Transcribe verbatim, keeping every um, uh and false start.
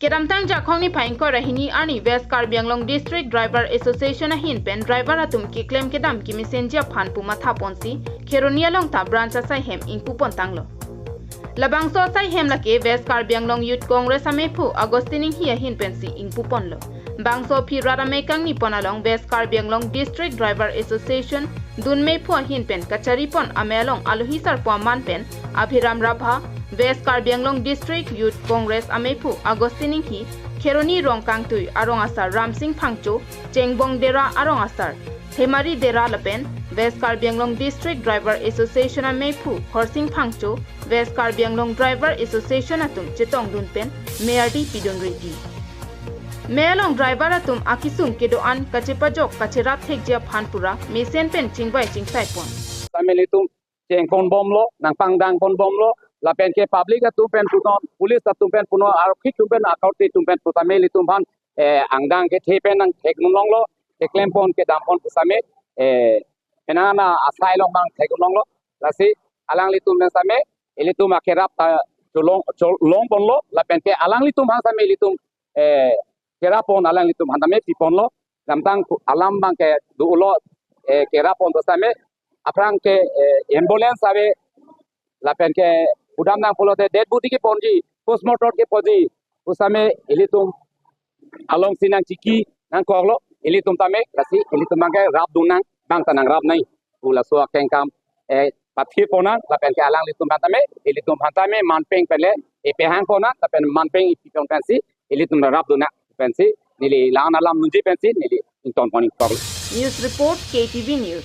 Kedamtang Jakhong niphai ingkoi ra hini arni West Karbi Anglong District Driver Association ahin pen driver atum keklem kedam kemesenji aphan pu mathaponsi Kheroni along ta branch asaihem ingpupon tanglo. Labangso asaihem lake West Karbi Anglong Youth Congress ameiphu Augustine Enghi ahin pensi ingpuponlo. Bangso aphi rat amei kangnipon along West Karbi Anglong District Driver Association dunmeiphu ahin pen kacharipon amei along alohi sarpo aman pen Abhiram Rabha, West Karbi Anglong District Youth Congress ameiphu Augustine Enghi, Kheroni Rongkangtui arong asar Ramsing Phangcho, Chengbong Dera arong asar Hemari Dera lapen West Karbi Anglong District Driver Association ameiphu Khorsing Phangcho, West Karbi Anglong Driver Association atum chetongdun pen mei ardi pidun ridi. Mei along driver atum akesung kedo-an kachepajok kacherap thekji aphan pura mesen pen chingvai chingsaipon. Tame ilitum chengponbomlo, nangpangdangponbomlo, lapen ke public atum pen punon, police atum pen punon, arokhi atum pen, akorte atum pen putame ilitum aphan eh, angdang kethe pen nangthekdunlonglo, keklempon kedampon pusitame eh, penang asai along nangthekdunlonglo, lasi alanglitum pen sitame ilitum akerap ta cholong cholongponlo, lapen ke alanglitum aphan sitame ilitum eh, kerappon alanglitum aphan tame piponlo. Kedamtang alam abang ke dolo, eh, kerappon pusitame aphrang ke eh, ambulance ave, lapen ke pudam nangpo pulote dead body keponji, postmortem keponji pusitame ilitum alongsi nangchiki nangkoklo, ilitum tame lasi ilitum abang ke rapdun nang, bang ta nangrap nang pu laso akengkam eh, pathiponang, lapen ke alanglitum aphan tame, ilitum aphan tame manpeng pen le ipehangponang, lapen manpeng ipipon pensi ilitum rapdun nang pensi neli la-an alam nunji pensi neli ingtonpon ingkok. News report, K T V News.